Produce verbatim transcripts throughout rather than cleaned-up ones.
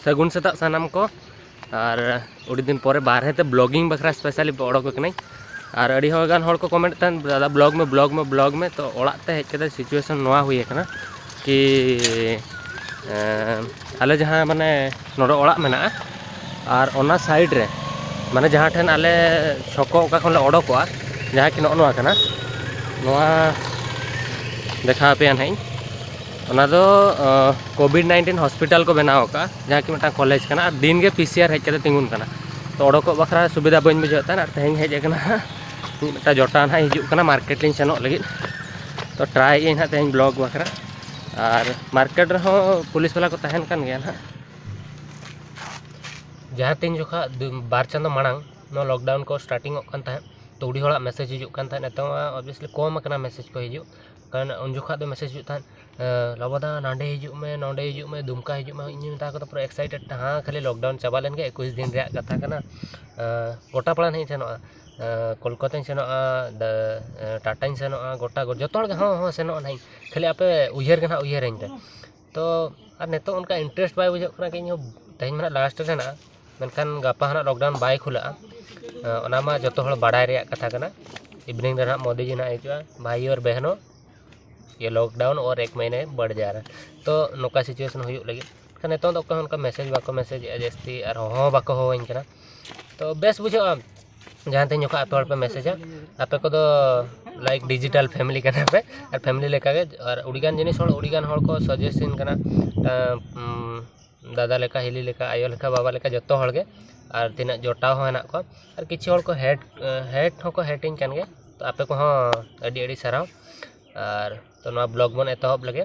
ᱥᱟᱹᱜᱩᱱ ᱥᱮᱛᱟᱜ ᱥᱟᱱᱟᱢ ᱠᱚ᱾ ᱟᱨ ᱟᱹᱰᱤ ᱫᱤᱱ ᱯᱚᱨᱮ ᱵᱟᱨᱦᱮ ᱛᱮ ᱵᱞᱚᱜᱤᱝ ᱵᱟᱠᱷᱨᱟ ᱥᱯᱮᱥᱟᱞᱤ ᱚᱰᱚᱠ ᱟᱠᱟᱱᱟᱹᱧ᱾ ᱟᱨ ᱟᱹᱰᱤ ᱦᱚᱲ ᱜᱟᱱ ᱦᱚᱲ ᱠᱚ ᱠᱚᱢᱮᱱᱴ ᱛᱟᱦᱮᱱ, "ᱫᱟᱫᱟ, ᱵᱞᱚᱜᱽ ᱢᱮ, ᱵᱞᱚᱜᱽ ᱢᱮ, ᱵᱞᱚᱜᱽ ᱢᱮ᱾" ᱛᱚ, ᱚᱲᱟᱜ ᱛᱮ ᱦᱮᱡ ᱠᱟᱛᱮ ᱥᱤᱪᱩᱭᱮᱥᱚᱱ ᱱᱚᱣᱟ ᱦᱩᱭ ᱟᱠᱟᱱᱟ ᱠᱤ, ᱮᱸ, ᱟᱞᱮ ᱡᱟᱦᱟᱸ, ᱢᱟᱱᱮ, ᱱᱚᱰᱮ ᱚᱲᱟᱜ ᱢᱮᱱᱟᱜᱼᱟ, ᱟᱨ ᱚᱱᱟ ᱥᱟᱭᱤᱰ ᱨᱮ, ᱢᱟᱱᱮ, ᱡᱟᱦᱟᱸ ᱴᱷᱮᱱ ᱟᱞᱮ ᱪᱷᱚᱠᱚ ᱚᱠᱟ ᱠᱷᱚᱱ ᱞᱮ ᱚᱰᱚᱠᱚᱜᱼᱟ, ᱡᱟᱦᱟᱸ ᱠᱤ ᱱᱚᱜᱼᱚ ᱱᱚᱣᱟ ᱠᱟᱱᱟ, ᱱᱚᱣᱟ ᱫᱮᱠᱷᱟᱣ ᱟᱯᱮᱭᱟ ᱱᱟᱦᱟᱜ ᱤᱧ᱾ ᱚᱱᱟ ᱫᱚ, ᱟᱸ, ᱠᱳᱵᱷᱤᱰ ᱱᱟᱭᱤᱱᱴᱤᱱ ᱦᱚᱥᱯᱤᱴᱟᱞ ᱠᱚ ᱵᱮᱱᱟᱣ ᱟᱠᱟᱫᱼᱟ, ᱡᱟᱦᱟᱸ ᱠᱤ ᱢᱤᱫᱴᱟᱝ ᱠᱚᱞᱮᱡᱽ ᱠᱟᱱᱟ, ᱟᱨ ᱫᱤᱱ ᱜᱮ ᱯᱤ ᱥᱤ ᱟᱨ ᱦᱮᱡ ᱠᱟᱛᱮ ᱛᱤᱸᱜᱩᱱ ᱠᱟᱱᱟ᱾ ᱛᱚ, ᱚᱰᱚᱠᱚᱜ ᱵᱟᱠᱷᱨᱟ ᱥᱩᱵᱤᱫᱷᱟ ᱵᱟᱹᱧ ᱵᱩᱡᱷᱟᱹᱣᱮᱫ ᱛᱟᱦᱮᱱ, ᱟᱨ ᱛᱮᱦᱮᱧ ᱦᱮᱡ ᱟᱠᱟᱱᱟ ᱦᱟᱸᱜ ᱢᱤᱫᱴᱟᱝ ᱡᱚᱴᱟᱣ ᱱᱟᱦᱟᱜ ᱦᱤᱡᱩᱜ ᱠᱟᱱᱟ ᱢᱟᱨᱠᱮᱴ ᱞᱤᱧ ᱥᱮᱱᱚᱜ ᱞᱟᱹᱜᱤᱫ᱾ ᱛᱚ, ᱴᱨᱟᱭᱮᱫ ᱟᱹᱧ ᱱᱟᱦᱟᱜ ᱛᱮᱦᱮᱧ ᱵᱞᱚᱜᱽ ᱵᱟᱠᱷᱨᱟ, ᱟᱨ ᱢᱟᱨᱠᱮᱴ ᱨᱮᱦᱚᱸ ᱯᱩᱞᱤᱥ ᱵᱟᱞᱟ ᱠᱚ ᱛᱟᱦᱮᱱ ᱠᱟᱱ ᱜᱮᱭᱟ ᱱᱟᱦᱟᱜ᱾ ᱡᱟᱦᱟᱸ ᱛᱤᱱ ᱡᱚᱠᱷᱟ ᱫᱩ-, ᱵᱟᱨ ᱪᱟᱸᱫᱚ ᱢᱟᱲᱟᱝ ᱱᱚᱣᱟ ᱞᱚᱠᱰᱟᱣᱩᱱ ᱠᱚ ᱥᱴᱟᱨᱴᱤᱝ ᱚᱜ ᱠᱟᱱ ᱛᱟᱦᱮᱸᱫ, ᱛᱚ, ᱟᱹᱰᱤ ᱦᱚᱲᱟᱜ ᱢᱮᱥᱮᱡᱽ ᱦᱤᱡᱩᱜ ᱠᱟᱱ ᱛᱟᱦᱮᱸᱫ᱾ ᱱᱤᱛᱚᱝ obviously ᱠᱚᱢ ᱟᱠᱟᱱᱟ ᱢᱮᱥᱮᱡᱽ ᱠᱚ ᱦᱤᱡᱩᱜ, ᱠᱟᱨᱚᱱ ᱩᱱ ᱡᱚᱠᱷᱟ ᱫᱚ ᱢᱮᱥᱮᱡᱽ ᱦᱤᱡᱩᱜ ᱛᱟᱦᱮᱸᱫ, "ᱮ, ᱞᱚᱵᱚ ᱫᱟ, ᱱᱟᱸᱰᱮ ᱦᱤᱡᱩᱜ ᱢᱮ, ᱱᱚᱸᱰᱮ ᱦᱤᱡᱩᱜ ᱢᱮ, ᱫᱩᱢᱠᱟ ᱦᱤᱡᱩᱜ ᱢᱮ᱾" ᱤᱧ ᱢᱮᱛᱟ ᱠᱚ ᱠᱟᱱᱟ ᱯᱩᱨᱟᱹ ᱮᱠᱥᱟᱭᱴᱮᱰ, "ᱦᱮᱸ, ᱠᱷᱟᱹᱞᱤ ᱞᱚᱠᱰᱟᱣᱩᱱ ᱪᱟᱵᱟ ᱞᱮᱱ ᱜᱮ, ᱮᱠᱩᱥ ᱫᱤᱱ ᱨᱮᱭᱟᱜ ᱠᱟᱛᱷᱟ ᱠᱟᱱᱟ, ᱮ, ᱜᱚᱴᱟ ᱯᱟᱲᱟ ᱱᱟᱦᱟᱜ ᱤᱧ ᱥᱮᱱᱚᱜᱼᱟ, ᱮ, ᱠᱳᱞᱠᱟᱛᱟᱧ ᱥᱮᱱᱚᱜᱼᱟ, ᱫᱟ-, ᱮ, ᱴᱟᱴᱟᱧ ᱥᱮᱱᱚᱜᱼᱟ, ᱜᱚᱴᱟ ᱜᱚ-, ᱡᱚᱛᱚ ᱦᱚᱲ ᱜᱮ, ᱦᱚᱸ, ᱦᱚᱸ, ᱥᱮᱱᱚᱜᱼᱟ ᱱᱟᱦᱟᱜ ᱤᱧ, ᱠᱷᱟᱹᱞᱤ ᱟᱯᱮ ᱩᱭᱦᱟᱹᱨ ᱜᱮ ᱱᱟᱦᱟᱜ ᱩᱭᱦᱟᱹᱨᱟᱹᱧ ᱯᱮ᱾" ᱛᱚ, ᱟᱨ ᱱᱤᱛᱚᱜ ᱚᱱᱠᱟ ᱤᱱᱴᱟᱨᱮᱥᱴ ᱵᱟᱭ ᱵᱩᱡᱷᱟᱹᱜ ᱠᱟᱱᱟ ᱠᱤ ᱤᱧ ᱦᱚᱸ ᱛᱮᱦᱮᱧ ᱢᱟ ᱱᱟᱦᱟᱜ ᱞᱟᱥᱴ ᱨᱮ ᱦᱮᱱᱟᱜᱼᱟ, ᱢᱮᱱᱠᱷᱟᱱ ᱜᱟᱯᱟ ᱦᱟᱸᱜ ᱞᱚᱠᱰᱟᱣᱩᱱ ᱵᱟᱭ ᱠᱷᱩᱞᱟᱹᱜᱼᱟ᱾ ᱮ, ᱚᱱᱟ ᱢᱟ ᱡᱚᱛᱚ ᱦᱚᱲ ᱵᱟᱲᱟᱭ ᱨᱮᱭᱟᱜ ᱠᱟᱛᱷᱟ ᱠᱟᱱᱟ᱾ ᱤᱵᱷᱤᱱᱤᱝ ᱨᱮ ᱱᱟᱦᱟᱜ ᱢᱳᱫᱤ ᱡᱤ ᱱᱟᱦᱟᱜ ᱦᱤᱡᱩᱜᱼᱟ, "ᱵᱷᱟᱭᱤ ᱚᱨ ᱵᱮᱦᱱᱚ, ᱭᱮ ᱞᱚᱠᱰᱟᱣᱩᱱ ᱚᱨ ᱮᱠ ᱢᱟᱦᱤᱱᱮ ᱵᱟᱲ ᱡᱟ ᱨᱟᱦᱟ ᱦᱮ᱾" ᱛᱚ, ᱱᱚᱝᱠᱟ ᱥᱤᱪᱩᱭᱮᱥᱚᱱ ᱦᱩᱭᱩᱜ ᱞᱟᱹᱜᱤᱫ᱾ ᱮᱱᱠᱷᱟᱱ ᱱᱤᱛᱚᱝ ᱫᱚ ᱚᱠᱚᱭ ᱦᱚᱸ ᱚᱱᱠᱟ ᱢᱮᱥᱮᱡᱽ ᱵᱟᱠᱚ ᱢᱮᱥᱮᱡᱮᱜᱼᱟ ᱡᱟᱹᱥᱛᱤ, ᱟᱨ ᱦᱚᱦᱚ ᱦᱚᱸ ᱵᱟᱠᱚ ᱦᱚᱦᱚᱣᱟᱹᱧ ᱠᱟᱱᱟ᱾ ᱛᱚ, ᱵᱮᱥ ᱵᱩᱡᱷᱟᱹᱜᱼᱟ ᱡᱟᱦᱟᱸ ᱛᱤᱱ ᱡᱚᱠᱷᱚᱱ ᱟᱯᱮ ᱦᱚᱲ ᱯᱮ ᱢᱮᱥᱮᱡᱟ᱾ ᱟᱯᱮ ᱠᱚᱫᱚ ᱞᱟᱭᱤᱠ ᱰᱤᱡᱤᱴᱟᱞ ᱯᱷᱮᱢᱤᱞᱤ ᱠᱟᱱᱟ ᱯᱮ, ᱟᱨ ᱯᱷᱮᱢᱤᱞᱤ ᱞᱮᱠᱟᱜᱮ᱾ ᱟᱨ ᱟᱹᱰᱤᱜᱟᱱ ᱡᱤᱱᱤᱥ ᱦᱚᱲ, ᱟᱹᱰᱤᱜᱟᱱ ᱦᱚᱲ ᱠᱚ ᱥᱟᱡᱮᱥᱴ ᱤᱧ ᱠᱟᱱᱟ, ᱮᱸ, ᱩᱢ, ᱫᱟᱫᱟ ᱞᱮᱠᱟ, ᱦᱤᱞᱤ ᱞᱮᱠᱟ, ᱟᱭᱳ ᱞᱮᱠᱟ, ᱵᱟᱵᱟ ᱞᱮᱠᱟ, ᱡᱚᱛᱚ ᱦᱚᱲ ᱜᱮ᱾ ᱟᱨ ᱛᱤᱱᱟᱹᱜ ᱡᱚᱴᱟᱣ ᱦᱚᱸ ᱦᱮᱱᱟᱜ ᱠᱚᱣᱟ, ᱟᱨ ᱠᱤᱪᱷᱩ ᱦᱚᱲ ᱠᱚ ᱦᱮᱴ, ᱦᱮᱴ ᱦᱚᱸᱠᱚ ᱦᱮᱴ ᱤᱧ ᱠᱟᱱ ᱜᱮᱭᱟ᱾ ᱛᱚ, ᱟᱯᱮ ᱠᱚᱦᱚᱸ ᱟᱹᱰᱤ ᱟᱹᱰᱤ ᱥᱟᱨᱦᱟᱣ᱾ ᱟᱨ ᱛᱚ, ᱱᱚᱣᱟ ᱵᱞᱚᱜ ᱵᱚᱱ ᱮᱛᱚᱦᱚᱵ ᱞᱮᱜᱮ᱾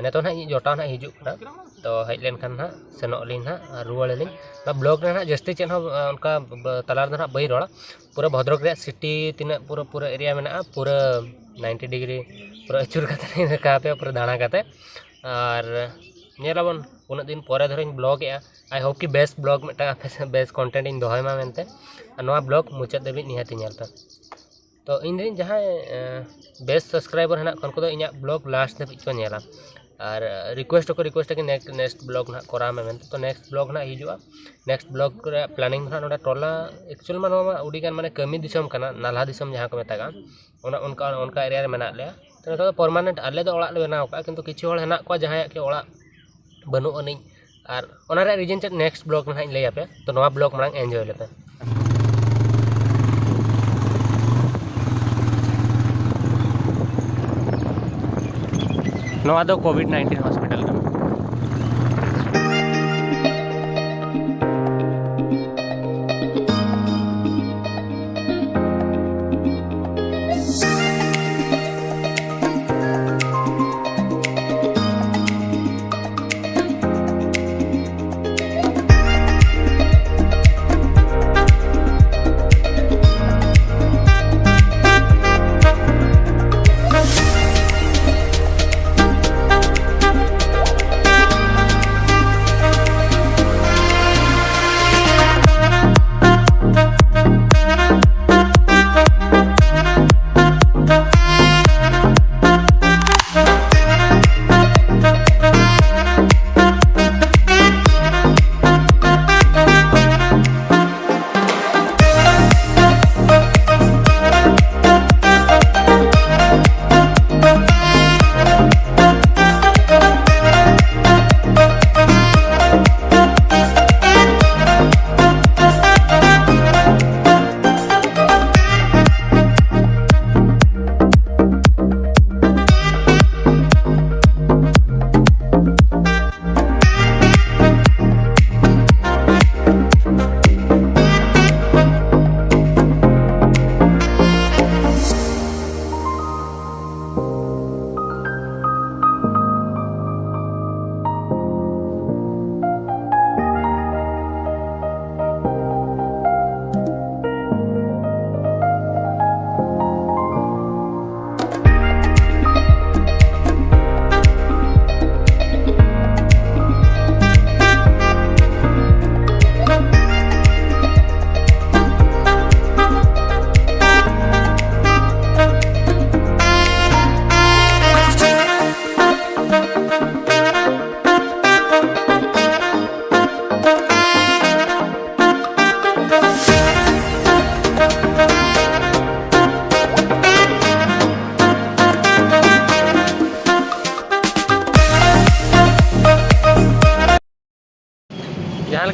ᱱᱤᱛᱚᱜ ᱱᱟᱦᱟᱜ ᱤᱧᱤᱡ ᱡᱚᱴᱟᱣ ᱱᱟᱦᱟᱜ ᱦᱤᱡᱩᱜ ᱠᱟᱱᱟ, ᱛᱚ, ᱦᱮᱡ ᱞᱮᱱᱠᱷᱟᱱ ᱱᱟᱦᱟᱜ ᱥᱮᱱᱚᱜ ᱟᱹᱞᱤᱧ ᱱᱟᱦᱟᱜ ᱟᱨ ᱨᱩᱣᱟᱹᱲ ᱟᱹᱞᱤᱧ᱾ ᱱᱚᱣᱟ ᱵᱞᱚᱜ ᱨᱮ ᱱᱟᱦᱟᱜ ᱡᱟᱹᱥᱛᱤ ᱪᱮᱫ ᱦᱚᱸ, ᱚᱱᱠᱟ ᱵ-, ᱛᱟᱞᱟ ᱨᱮᱫᱚ ᱱᱟᱦᱟᱜ ᱵᱟᱹᱧ ᱨᱚᱲᱟ᱾ ᱯᱩᱨᱟᱹ ᱵᱷᱚᱫᱨᱚᱠ ᱨᱮᱭᱟᱜ ᱥᱤᱴᱤ ᱛᱤᱱᱟᱹᱜ ᱯᱩᱨᱟᱹ, ᱯᱩᱨᱟᱹ ᱮᱨᱤᱭᱟ ᱢᱮᱱᱟᱜᱼᱟ, ᱯᱩᱨᱟᱹ ᱱᱟᱭᱤᱱᱴᱤ ᱰᱤᱜᱽᱨᱤ ᱯᱩᱨᱟᱹ ᱟᱹᱪᱩᱨ ᱠᱟᱛᱮ ᱞᱤᱧ ᱫᱮᱠᱷᱟᱣ ᱟᱯᱮᱭᱟ, ᱯᱩᱨᱟᱹ ᱫᱟᱬᱟ ᱠᱟᱛᱮ᱾ ᱟᱨ ᱧᱮᱞᱟᱵᱚᱱ, ᱩᱱᱟᱹᱜ ᱫᱤᱱ ᱯᱚᱨᱮ ᱫᱷᱚᱨᱮᱧ ᱵᱞᱚᱜᱮᱜᱼᱟ᱾ I hope ᱠᱤ ᱵᱮᱥ ᱵᱞᱚᱜ ᱢᱤᱫᱴᱟᱝ ᱟᱯᱮ ᱥᱮᱫ ᱵᱮᱥ ᱠᱚᱱᱴᱮᱱᱴ ᱤᱧ ᱫᱚᱦᱚᱭ ᱢᱟ ᱢᱮᱱᱛᱮ᱾ ᱟᱨ ᱱᱚᱣᱟ ᱵᱞᱚᱜ ᱢᱩᱪᱟᱹᱫ ᱫᱷᱟᱹᱵᱤᱡ ᱱᱤᱦᱟᱹᱛᱤ ᱧᱮᱞ ᱯᱮ᱾ ᱛᱚ ᱤᱧ ᱨᱮᱱ ᱡᱟᱦᱟᱸᱭ ᱵᱮᱥ ᱥᱟᱵᱥᱠᱨᱟᱭᱵᱟᱨ ᱦᱮᱱᱟᱜ ᱠᱚᱣᱟ, ᱩᱱᱠᱩ ᱫᱚ ᱤᱧᱟᱹᱜ ᱵᱞᱚᱜ ᱞᱟᱥᱴ ᱫᱷᱟᱹᱵᱤᱡ ᱠᱚ ᱧᱮᱞᱟ᱾ ᱟᱨ ᱨᱤᱠᱩᱭᱮᱥᱴ ᱦᱚᱸᱠᱚ ᱨᱤᱠᱩᱭᱮᱥᱴ ᱠᱤ ᱱᱮᱠᱥᱴ ᱱᱮᱠᱥᱴ ᱵᱞᱚᱜ ᱱᱟᱦᱟᱜ ᱠᱚᱨᱟᱣ ᱢᱮ ᱢᱮᱱᱛᱮ᱾ ᱛᱚ ᱱᱮᱠᱥᱴ ᱵᱞᱚᱜ ᱱᱟᱦᱟᱜ ᱦᱤᱡᱩᱜᱼᱟ᱾ ᱱᱮᱠᱥᱴ ᱵᱞᱚᱜ ᱨᱮᱭᱟᱜ ᱯᱞᱟᱱᱤᱝ ᱫᱚ ᱱᱟᱦᱟᱜ ᱱᱚᱰᱮ ᱴᱚᱞᱟ, ᱮᱠᱪᱩᱭᱮᱞ ᱢᱟ ᱱᱚᱣᱟ ᱢᱟ ᱟᱹᱰᱤᱜᱟᱱ ᱢᱟᱱᱮ ᱠᱟᱹᱢᱤ ᱫᱤᱥᱚᱢ ᱠᱟᱱᱟ, ᱱᱟᱞᱦᱟ ᱫᱤᱥᱚᱢ ᱡᱟᱦᱟᱸ ᱠᱚ ᱢᱮᱛᱟᱜᱼᱟ, ᱚᱱᱟ ᱚᱱᱠᱟ ᱚᱱᱠᱟ ᱮᱨᱤᱭᱟ ᱨᱮ ᱢᱮᱱᱟᱜ ᱞᱮᱭᱟ᱾ ᱛᱚ ᱱᱤᱛᱚᱜ ᱫᱚ ᱯᱟᱨᱢᱟᱱᱮᱱᱴ ᱟᱞᱮ ᱫᱚ ᱚᱲᱟᱜ ᱞᱮ ᱵᱮᱱᱟᱣ ᱟᱠᱟᱫᱼᱟ, ᱠᱤᱱᱛᱩ ᱠᱤᱪᱷᱩ ᱦᱚᱲ ᱦᱮᱱᱟᱜ ᱠᱚᱣᱟ ᱡᱟᱦᱟᱸᱭᱟᱜ ᱠᱤ ᱚᱲᱟᱜ ᱵᱟᱹᱱᱩᱜ ᱟᱹᱱᱤᱡ᱾ ᱟᱨ ᱚᱱᱟ ᱨᱮᱭᱟᱜ ᱨᱤᱡᱮᱱ ᱪᱮᱫ, ᱱᱮᱠᱥᱴ ᱵᱞᱚᱜ ᱨᱮ ᱱᱟᱦᱟᱜ ᱤᱧ ᱞᱟᱹᱭ ᱟᱯᱮᱭᱟ᱾ ᱛᱚ ᱱᱚᱣᱟ ᱵᱞᱚᱜ ᱢᱟᱲᱟᱝ ᱮᱱᱡᱚᱭ ᱞᱮᱯᱮ᱾ ᱱᱚᱣᱟ ᱫᱚ ᱠᱳᱵᱷᱤᱰ ᱱᱟᱭᱤᱱᱴᱤᱱ ᱦᱚᱥᱯᱤᱴᱟᱞ ᱠᱟᱱᱟ᱾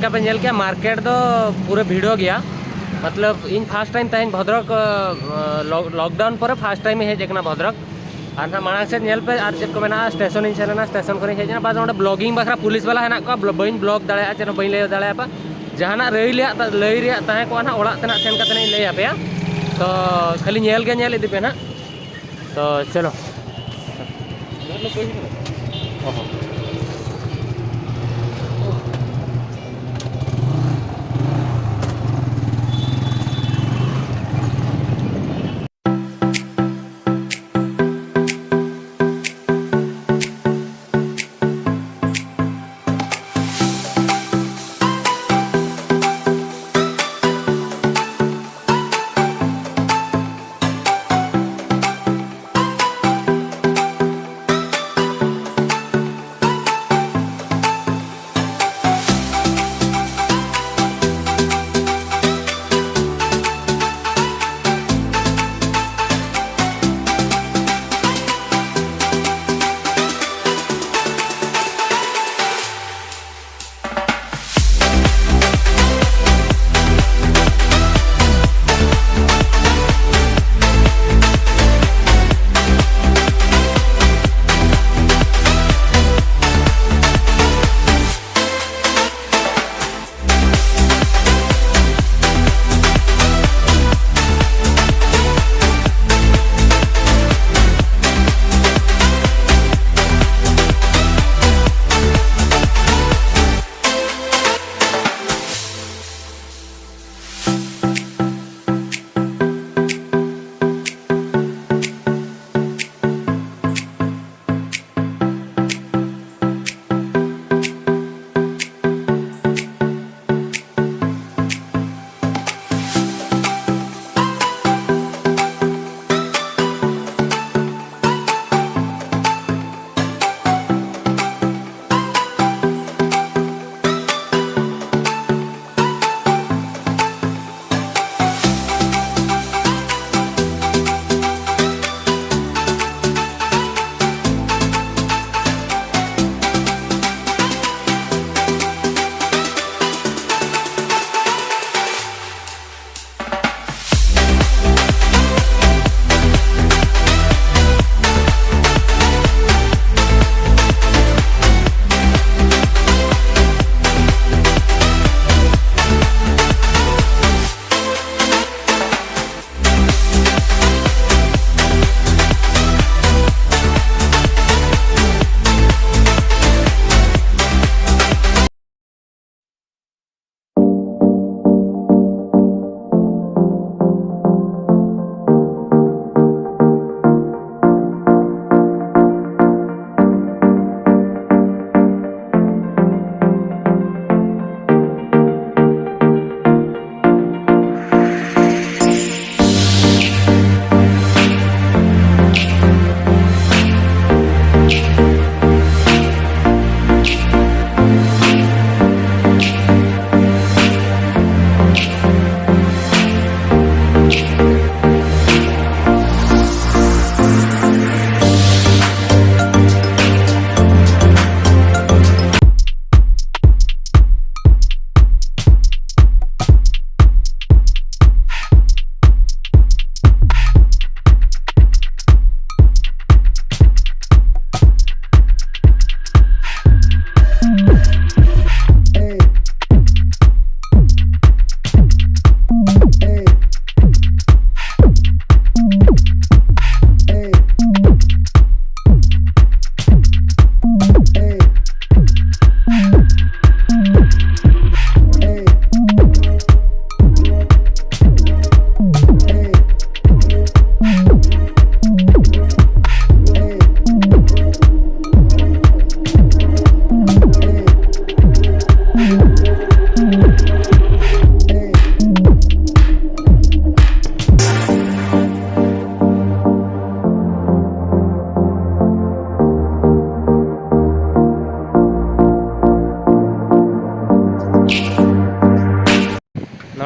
ᱪᱮᱫ ᱞᱮᱠᱟ ᱯᱮ ᱧᱮᱞ ᱠᱮᱜᱼᱟ, ᱢᱟᱨᱠᱮᱴ ᱫᱚ ᱯᱩᱨᱟᱹ ᱵᱷᱤᱲᱚ ᱜᱮᱭᱟ᱾ ᱢᱚᱛᱞᱚᱵ, ᱤᱧ ᱯᱷᱟᱥᱴ ᱴᱟᱭᱤᱢ ᱛᱮᱦᱮᱧ ᱵᱷᱚᱫᱨᱚᱠ, ᱞᱚᱠ-, ᱞᱚᱠᱰᱟᱣᱩᱱ ᱯᱚᱨᱮ ᱯᱷᱟᱥᱴ ᱴᱟᱭᱤᱢ ᱤᱧ ᱦᱮᱡ ᱟᱠᱟᱱᱟ ᱵᱷᱚᱫᱨᱚᱠ᱾ ᱟᱨ ᱱᱟᱦᱟᱜ ᱢᱟᱲᱟᱝ ᱥᱮᱫ ᱧᱮᱞ ᱯᱮ, ᱟᱨ ᱪᱮᱫ ᱠᱚ ᱢᱮᱱᱟᱜᱼᱟ, ᱥᱴᱮᱥᱚᱱ ᱤᱧ ᱥᱮᱱ ᱮᱱᱟ, ᱥᱴᱮᱥᱚᱱ ᱠᱷᱚᱱᱤᱧ ᱦᱮᱡ ᱮᱱᱟ᱾ ᱵᱟᱫ ᱚᱸᱰᱮ ᱵᱞᱚᱜᱤᱝ ᱵᱟᱠᱷᱨᱟ ᱯᱩᱞᱤᱥ ᱵᱟᱞᱟ ᱦᱮᱱᱟᱜ ᱠᱚᱣᱟ, ᱵᱞᱚ-, ᱵᱟᱹᱧ ᱵᱞᱚᱜ ᱫᱟᱲᱮᱭᱟᱜᱼᱟ, ᱪᱮᱫ ᱦᱚᱸ ᱵᱟᱹᱧ ᱞᱟᱹᱭ ᱫᱟᱲᱮᱭᱟᱯᱮ᱾ ᱡᱟᱦᱟᱱᱟᱜ ᱞᱟᱹᱭ ᱨᱮᱭᱟᱜ, ᱞᱟᱹᱭ ᱨᱮᱭᱟᱜ ᱛᱟᱦᱮᱸ ᱠᱚᱜᱼᱟ ᱱᱟᱦᱟᱜ, ᱚᱲᱟᱜ ᱛᱮ ᱱᱟᱜ ᱥᱮᱱ ᱠᱟᱛᱮ ᱤᱧ ᱞᱟᱹᱭ ᱟᱯᱮᱭᱟ᱾ ᱛᱚ ᱠᱷᱟᱹᱞᱤ ᱧᱮᱞ ᱜᱮ ᱧᱮᱞ ᱤᱫᱤ ᱯᱮ ᱱᱟᱦᱟᱜ᱾ ᱛᱚ ᱪᱚᱞᱚ᱾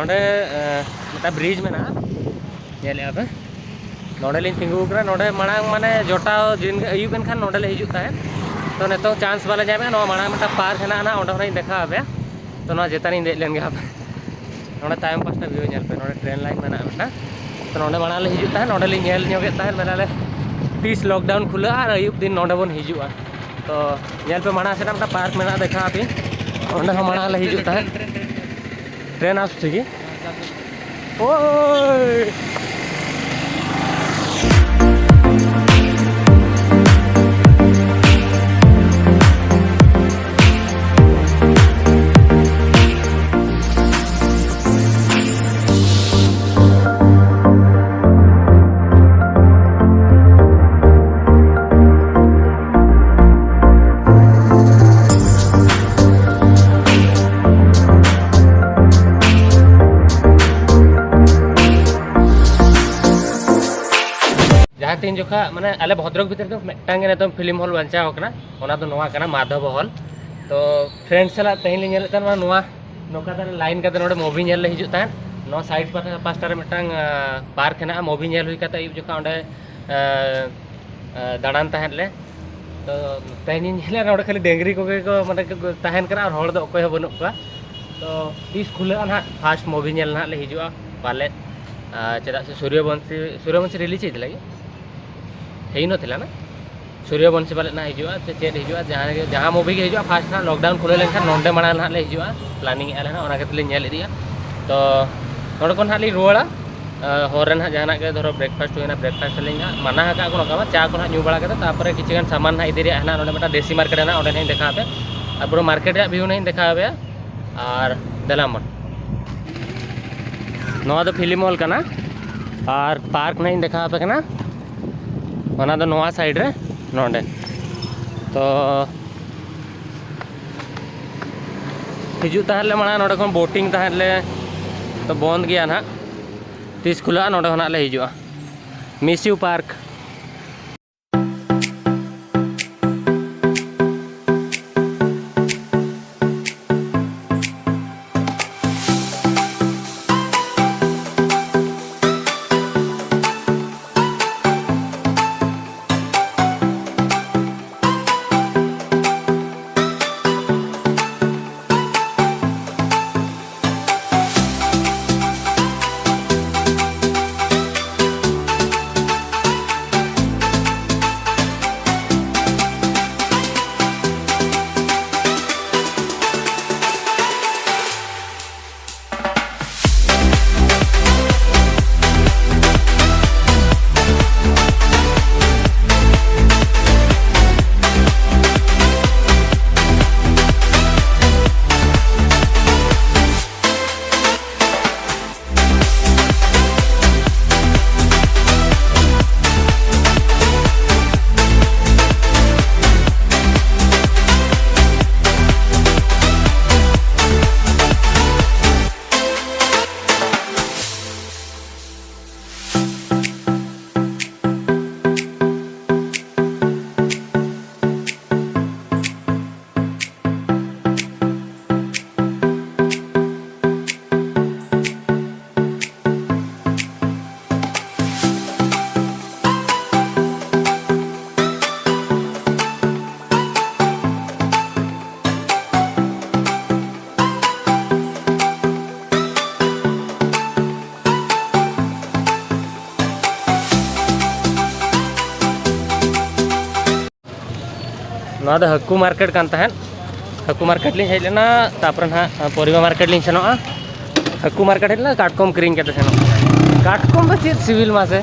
ᱱᱚᱰᱮ ᱢᱤᱫᱴᱟᱝ ᱵᱨᱤᱡᱽ ᱢᱮᱱᱟᱜᱼᱟ, ᱧᱮᱞᱮᱫᱼᱟ ᱯᱮ᱾ ᱱᱚᱰᱮ ᱞᱤᱧ ᱛᱤᱸᱜᱩ ᱟᱠᱟᱱᱟ᱾ ᱱᱚᱰᱮ ᱢᱟᱲᱟᱝ ᱢᱟᱱᱮ ᱡᱚᱴᱟᱣ ᱫᱤᱱ ᱟᱹᱭᱩᱵ ᱮᱱᱠᱷᱟᱱ ᱱᱚᱰᱮ ᱞᱮ ᱦᱤᱡᱩᱜ ᱛᱟᱦᱮᱸᱫ᱾ ᱛᱚ ᱱᱤᱛᱚᱝ ᱪᱟᱱᱥ ᱵᱟᱞᱮ ᱧᱟᱢᱮᱫᱼᱟ᱾ ᱱᱚᱣᱟ ᱢᱟᱲᱟᱝ ᱢᱤᱫᱴᱟᱝ ᱯᱟᱨᱠ ᱦᱮᱱᱟᱜᱼᱟ, ᱚᱸᱰᱮ ᱦᱚᱸ ᱞᱤᱧ ᱫᱮᱠᱷᱟᱣ ᱟᱯᱮᱭᱟ᱾ ᱛᱚ ᱱᱚᱣᱟ ᱪᱮᱛᱟᱱ ᱤᱧ ᱫᱮᱡ ᱞᱮᱱ ᱜᱮ ᱦᱟᱯᱮ᱾ ᱱᱚᱰᱮ ᱛᱟᱭᱚᱢ ᱯᱟᱥᱴᱟ ᱵᱷᱤᱭᱩ ᱧᱮᱞ ᱯᱮ, ᱱᱚᱰᱮ ᱴᱨᱮᱱ ᱞᱟᱭᱤᱱ ᱢᱮᱱᱟᱜᱼᱟ ᱢᱤᱫᱴᱟᱝ᱾ ᱛᱚ ᱱᱚᱰᱮ ᱢᱟᱲᱟᱝ ᱞᱮ ᱦᱤᱡᱩᱜ ᱛᱟᱦᱮᱸᱫ, ᱱᱚᱰᱮ ᱞᱤᱧ ᱧᱮᱞ ᱧᱚᱜᱮᱫ ᱛᱟᱦᱮᱸᱫ, ᱢᱮᱱᱟᱞᱮ ᱛᱤᱥ ᱞᱚᱠᱰᱟᱣᱩᱱ ᱠᱷᱩᱞᱟᱹᱜᱼᱟ ᱟᱨ ᱟᱹᱭᱩᱵ ᱫᱤᱱ ᱱᱚᱰᱮ ᱵᱚᱱ ᱦᱤᱡᱩᱜᱼᱟ᱾ ᱛᱚ ᱧᱮᱞ ᱯᱮ, ᱢᱟᱲᱟᱝ ᱥᱮᱫ ᱢᱤᱫᱴᱟᱝ ᱯᱟᱨᱠ ᱢᱮᱱᱟᱜᱼᱟ, ᱫᱮᱠᱷᱟᱣ ᱟᱯᱮ᱾ ᱚᱸᱰᱮ ᱦᱚᱸ ᱢᱟᱲᱟᱝ ᱞᱮ ᱦᱤᱡᱩᱜ ᱛᱟᱦᱮᱸᱫ᱾ ᱴᱨᱮᱱ ᱟᱥᱩᱪᱷᱤ ᱜᱮ᱾ ᱳᱭ! ᱡᱟᱦᱟᱸ ᱛᱤᱱ ᱡᱚᱠᱷᱟ ᱢᱟᱱᱮ ᱟᱞᱮ ᱵᱷᱚᱫᱨᱚᱠ ᱵᱷᱤᱛᱨᱤ ᱫᱚ ᱢᱤᱫᱴᱟᱝ ᱜᱮ ᱱᱤᱛᱚᱝ ᱯᱷᱤᱞᱢ ᱦᱚᱞ ᱵᱟᱧᱪᱟᱣ ᱟᱠᱟᱱᱟ, ᱚᱱᱟ ᱫᱚ ᱱᱚᱣᱟ ᱠᱟᱱᱟ ᱢᱟᱫᱷᱚᱵ ᱦᱚᱞ᱾ ᱛᱚ ᱯᱷᱨᱮᱱᱰ ᱥᱟᱞᱟᱜ ᱛᱮᱦᱮᱧ ᱞᱮ ᱧᱮᱞᱮᱫ ᱛᱟᱦᱮᱱᱟ ᱱᱚᱣᱟ ᱱᱚᱝᱠᱟ ᱛᱮ ᱞᱟᱭᱤᱱ ᱠᱟᱛᱮ ᱱᱚᱰᱮ ᱢᱩᱵᱷᱤ ᱧᱮᱞ ᱞᱮ ᱦᱤᱡᱩᱜ ᱛᱟᱦᱮᱸᱫ᱾ ᱱᱚᱣᱟ ᱥᱟᱭᱤᱰ ᱯᱟᱦᱴᱟ ᱯᱟᱥᱴᱟ ᱨᱮ ᱢᱤᱫᱴᱟᱝ ᱯᱟᱨᱠ ᱦᱮᱱᱟᱜᱼᱟ, ᱢᱩᱵᱷᱤ ᱧᱮᱞ ᱦᱩᱭ ᱠᱟᱛᱮ ᱟᱹᱭᱩᱵ ᱡᱚᱠᱷᱟ ᱚᱸᱰᱮ ᱫᱟᱬᱟᱱ ᱛᱟᱦᱮᱸᱫ ᱞᱮ᱾ ᱛᱚ ᱛᱮᱦᱮᱧᱤᱧ ᱧᱮᱞᱟ ᱱᱚᱰᱮ ᱠᱷᱟᱹᱞᱤ ᱰᱟᱹᱝᱨᱤ ᱠᱚᱜᱮ ᱠᱚ ᱢᱟᱱᱮ ᱠᱚ ᱛᱟᱦᱮᱱ ᱠᱟᱱᱟ ᱟᱨ ᱦᱚᱲ ᱫᱚ ᱚᱠᱚᱭ ᱦᱚᱸ ᱵᱟᱹᱱᱩᱜ ᱠᱚᱣᱟ᱾ ᱛᱚ ᱛᱤᱥ ᱠᱷᱩᱞᱟᱹᱜᱼᱟ ᱱᱟᱦᱟᱜ ᱯᱷᱟᱥᱴ ᱢᱩᱵᱷᱤ ᱧᱮᱞ ᱱᱟᱦᱟᱜ ᱞᱮ ᱦᱤᱡᱩᱜᱼᱟ ᱯᱟᱞᱮᱫ᱾ ᱪᱮᱫᱟᱜ ᱥᱮ ᱥᱩᱨᱭᱚᱵᱚᱱᱥᱤ, ᱥᱩᱨᱭᱚᱵᱚᱱᱥᱤ ᱨᱤᱞᱤᱡᱽ ᱦᱩᱭ ᱞᱟᱹᱜᱤᱫ, ᱦᱮᱡ ᱱᱚ ᱛᱷᱤᱞᱟ ᱱᱟ ᱥᱩᱨᱭᱚᱵᱚᱱᱥᱤ ᱯᱟᱞᱮᱫ ᱱᱟᱦᱟᱜ ᱦᱤᱡᱩᱜᱼᱟ ᱥᱮ ᱪᱮᱫ ᱦᱤᱡᱩᱜᱼᱟ, ᱡᱟᱦᱟᱸ ᱜᱮ, ᱡᱟᱦᱟᱸ ᱢᱩᱵᱷᱤ ᱜᱮ ᱦᱤᱡᱩᱜᱼᱟ ᱯᱷᱟᱥᱴ ᱱᱟᱦᱟᱜ ᱞᱚᱠᱰᱟᱣᱩᱱ ᱠᱷᱩᱞᱟᱹᱣ ᱞᱮᱱᱠᱷᱟᱱ ᱱᱚᱰᱮ ᱢᱟᱲᱟᱝ ᱱᱟᱦᱟᱜ ᱞᱮ ᱦᱤᱡᱩᱜᱼᱟ, ᱯᱞᱟᱱᱤᱝ ᱮᱫᱼᱟ ᱞᱮ ᱱᱟᱦᱟᱜ, ᱚᱱᱟ ᱠᱷᱟᱹᱛᱤᱨ ᱞᱤᱧ ᱧᱮᱞ ᱤᱫᱤᱭᱟ᱾ ᱛᱚ ᱱᱚᱰᱮ ᱠᱷᱚᱱ ᱱᱟᱦᱟᱜ ᱞᱤᱧ ᱨᱩᱣᱟᱹᱲᱟ᱾ ᱦᱚᱨ ᱨᱮ ᱱᱟᱦᱟᱜ ᱡᱟᱦᱟᱱᱟᱜ ᱜᱮ ᱫᱷᱚᱨᱚ ᱵᱨᱮᱠᱯᱷᱟᱥᱴ ᱦᱩᱭᱱᱟ, ᱵᱨᱮᱠᱯᱷᱟᱥᱴ ᱟᱹᱞᱤᱧ ᱱᱟᱦᱟᱜ ᱢᱟᱱᱟ ᱟᱠᱟᱫ ᱠᱚ ᱱᱚᱝᱠᱟ ᱢᱟ, ᱪᱟ ᱠᱚ ᱱᱟᱦᱟᱜ ᱧᱩ ᱵᱟᱲᱟ ᱠᱟᱛᱮ ᱛᱟᱨᱯᱚᱨᱮ ᱠᱤᱪᱷᱩ ᱜᱟᱱ ᱥᱟᱢᱟᱱ ᱱᱟᱦᱟᱜ ᱤᱫᱤ ᱨᱮᱭᱟᱜ ᱦᱮᱱᱟᱜ ᱱᱚᱰᱮ ᱢᱤᱫᱴᱟᱝ ᱫᱮᱥᱤ ᱢᱟᱨᱠᱮᱴ ᱦᱮᱱᱟᱜ, ᱚᱸᱰᱮ ᱱᱟᱦᱟᱜ ᱤᱧ ᱫᱮᱠᱷᱟᱣ ᱟᱯᱮᱭᱟ᱾ ᱟᱨ ᱵᱩᱨᱩ ᱢᱟᱨᱠᱮᱴ ᱨᱮᱭᱟᱜ ᱵᱷᱤᱭᱩ ᱱᱟᱦᱟᱜ ᱤᱧ ᱫᱮᱠᱷᱟᱣ ᱟᱯᱮᱭᱟ᱾ ᱟᱨ ᱫᱮᱞᱟ ᱢᱟ ᱱᱚᱣᱟ ᱫᱚ ᱯᱷᱤᱞᱢ ᱦᱚᱞ ᱠᱟᱱᱟ ᱟᱨ ᱯᱟᱨᱠ ᱱᱟᱦᱟᱜ ᱤᱧ ᱫᱮᱠᱷᱟᱣ ᱟᱯᱮ ᱠᱟᱱᱟ, ᱚᱱᱟ ᱫᱚ ᱱᱚᱣᱟ ᱥᱟᱭᱤᱰ ᱨᱮ ᱱᱚᱰᱮ᱾ ᱛᱚ ᱦᱤᱡᱩᱜ ᱛᱟᱦᱮᱸᱫ ᱞᱮ ᱢᱟᱲᱟᱝ ᱱᱚᱰᱮ ᱠᱷᱚᱱ ᱵᱳᱴᱤᱝ ᱛᱟᱦᱮᱸᱫ ᱞᱮ, ᱛᱚ ᱵᱚᱱᱫ ᱜᱮᱭᱟ ᱱᱟᱦᱟᱜ, ᱛᱤᱥ ᱠᱷᱩᱞᱟᱹᱜᱼᱟ ᱱᱚᱰᱮ ᱠᱷᱚᱱᱟᱜ ᱞᱮ ᱦᱤᱡᱩᱜᱼᱟ᱾ Miss you park. ᱱᱚᱣᱟ ᱫᱚ ᱦᱟᱹᱠᱩ ᱢᱟᱨᱠᱮᱴ ᱠᱟᱱ ᱛᱟᱦᱮᱸᱫ᱾ ᱦᱟᱹᱠᱩ ᱢᱟᱨᱠᱮᱴ ᱞᱤᱧ ᱦᱮᱡ ᱞᱮᱱᱟ, ᱛᱟᱨᱯᱚᱨᱮ ᱱᱟᱦᱟᱜ ᱯᱚᱨᱤᱵᱟ ᱢᱟᱨᱠᱮᱴ ᱞᱤᱧ ᱥᱮᱱᱚᱜᱼᱟ᱾ ᱦᱟᱹᱠᱩ ᱢᱟᱨᱠᱮᱴ ᱦᱮᱡ ᱞᱮᱱᱟ, ᱠᱟᱴᱠᱚᱢ ᱠᱤᱨᱤᱧ ᱠᱟᱛᱮ ᱥᱮᱱᱚᱜ᱾ ᱠᱟᱴᱠᱚᱢ ᱫᱚ ᱪᱮᱫ ᱥᱤᱵᱤᱞ ᱢᱟᱥᱮ?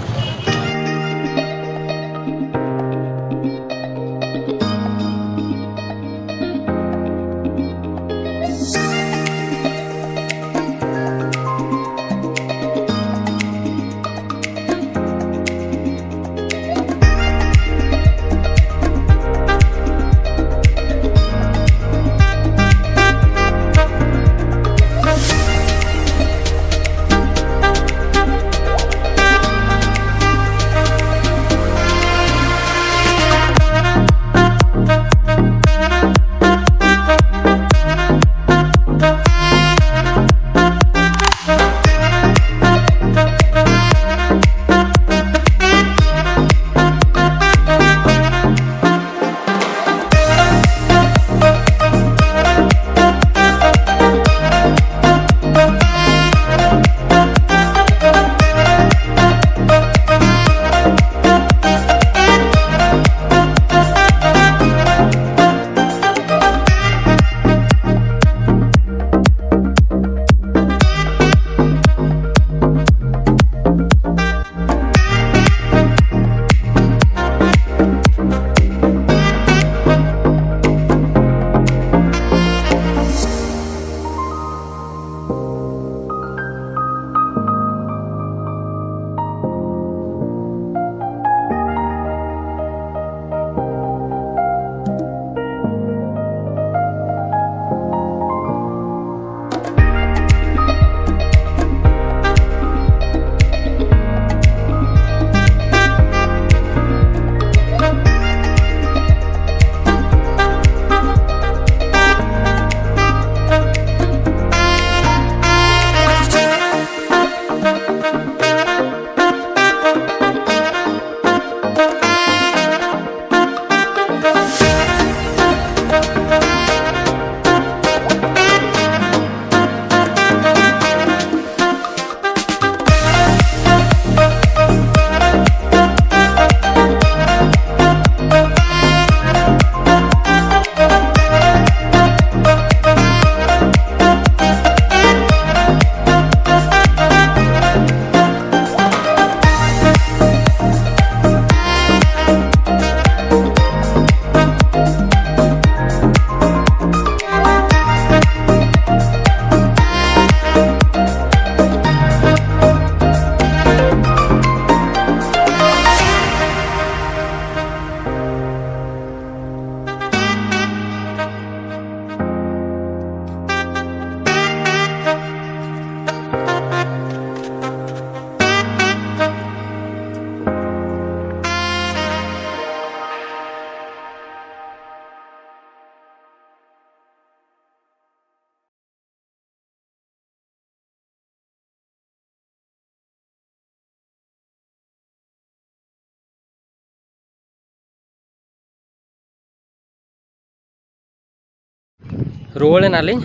ᱨᱩᱣᱟᱹᱲ ᱮᱱᱟᱞᱤᱧ᱾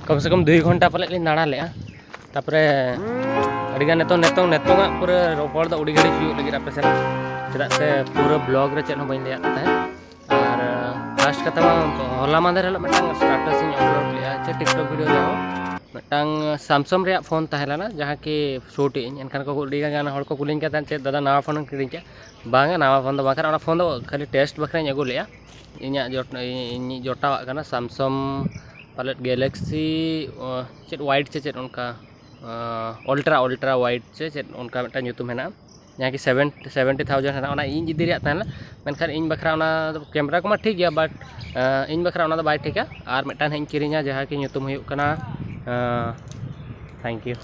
ᱠᱚᱢ ᱥᱮ ᱠᱚᱢ ᱫᱩᱭ ᱜᱷᱚᱱᱴᱟ ᱯᱟᱞᱮᱫ ᱞᱤᱧ ᱫᱟᱬᱟ ᱞᱮᱜᱼᱟ᱾ ᱛᱟᱯᱚᱨᱮ ᱟᱹᱰᱤᱜᱟᱱ ᱱᱤᱛᱚᱝ ᱱᱤᱛᱚᱝ ᱱᱤᱛᱚᱝᱟᱜ ᱯᱩᱨᱟᱹ ᱨᱚᱯᱚᱲ ᱫᱚ ᱟᱹᱰᱤ ᱜᱷᱟᱹᱲᱤᱡ ᱦᱩᱭᱩᱜ ᱞᱟᱹᱜᱤᱫ ᱟᱯᱮ ᱥᱮᱱ, ᱪᱮᱫᱟᱜ ᱥᱮ ᱯᱩᱨᱟᱹ ᱵᱞᱚᱜ ᱨᱮ ᱪᱮᱫ ᱦᱚᱸ ᱵᱟᱹᱧ ᱞᱟᱹᱭᱟᱫ ᱯᱮ ᱛᱟᱦᱮᱸᱫ᱾ ᱟᱨ ᱯᱷᱟᱥᱴ ᱠᱟᱛᱷᱟ ᱢᱟ, ᱦᱚᱞᱟ ᱢᱟᱫᱷᱮᱨ ᱦᱤᱞᱳᱜ ᱢᱤᱫᱴᱟᱝ ᱥᱴᱮᱴᱟᱥ ᱤᱧ ᱟᱯᱞᱳᱰ ᱞᱮᱜᱼᱟ, ᱪᱮᱫ ᱴᱤᱠᱴᱚᱠ ᱵᱷᱤᱰᱤᱭᱳ ᱨᱮᱦᱚᱸ, ᱢᱤᱫᱴᱟᱝ ᱥᱟᱢᱥᱩᱝ ᱨᱮᱭᱟᱜ ᱯᱷᱳᱱ ᱛᱟᱦᱮᱸ ᱞᱮᱱᱟ, ᱡᱟᱦᱟᱸ ᱠᱤ ᱥᱩᱴ ᱤᱧ᱾ ᱮᱱᱠᱷᱟᱱ ᱠᱚ ᱟᱹᱰᱤ ᱜᱟᱱ ᱦᱚᱲ ᱠᱚ ᱠᱩᱞᱤᱧ ᱠᱟᱱ ᱛᱟᱦᱮᱸᱫ, "ᱪᱮᱫ ᱫᱟᱫᱟ ᱱᱟᱣᱟ ᱯᱷᱳᱱᱮᱢ ᱠᱤᱨᱤᱧ ᱠᱮᱫ?" ᱵᱟᱝᱟ, ᱱᱟᱣᱟ ᱯᱷᱳᱱ ᱫᱚ ᱵᱟᱝ ᱠᱟᱱᱟ, ᱚᱱᱟ ᱯᱷᱳᱱ ᱫᱚ ᱠᱷᱟᱹᱞᱤ ᱴᱮᱥᱴ ᱵᱟᱠᱷᱨᱟᱧ ᱟᱹᱜᱩ ᱞᱮᱜᱼᱟ᱾ ᱤᱧᱟᱹᱜ ᱡᱚᱴ-, ᱤᱧᱤᱡ ᱡᱚᱴᱟᱣᱟᱜ ᱠᱟᱱᱟ ᱥᱟᱢᱥᱩᱝ, ᱯᱟᱞᱮᱫ ᱜᱮᱞᱟᱠᱥᱤ, ᱚ, ᱪᱮᱫ ᱣᱟᱭᱤᱰ ᱪᱮ ᱪᱮᱫ ᱚᱱᱠᱟ, ᱚ, ᱟᱞᱴᱨᱟ, ᱟᱞᱴᱨᱟ ᱣᱟᱭᱤᱰ ᱪᱮ ᱪᱮᱫ ᱚᱱᱠᱟ ᱢᱤᱫᱴᱟᱝ ᱧᱩᱛᱩᱢ ᱦᱮᱱᱟᱜᱼᱟ, ᱡᱟᱦᱟᱸ ᱠᱤ ᱥᱮᱵᱷᱮᱱ, ᱥᱮᱵᱷᱮᱱᱴᱤ ᱛᱷᱟᱣᱡᱮᱱᱰ ᱦᱮᱱᱟᱜᱼᱟ᱾ ᱚᱱᱟ ᱤᱧ ᱤᱫᱤ ᱨᱮᱭᱟᱜ ᱛᱟᱦᱮᱸ ᱞᱮᱱᱟ, ᱢᱮᱱᱠᱷᱟᱱ ᱤᱧ ᱵᱟᱠᱷᱨᱟ ᱚᱱᱟ ᱫᱚ, ᱠᱮᱢᱮᱨᱟ ᱠᱚᱢᱟ ᱴᱷᱤᱠ ᱜᱮᱭᱟ, ᱵᱟᱴ, ᱮ, ᱤᱧ ᱵᱟᱠᱷᱨᱟ ᱚᱱᱟ ᱫᱚ ᱵᱟᱭ ᱴᱷᱤᱠᱟ᱾ ᱟᱨ ᱢᱤᱫᱴᱟᱝ ᱦᱟᱸᱜ ᱤᱧ ᱠᱤᱨᱤᱧᱟ, ᱡᱟᱦᱟᱸ ᱠᱤ ᱧᱩᱛᱩᱢ ᱦᱩᱭᱩᱜ ᱠᱟᱱᱟ, ᱮ, ᱛᱷᱮᱝᱠ ᱭᱩ,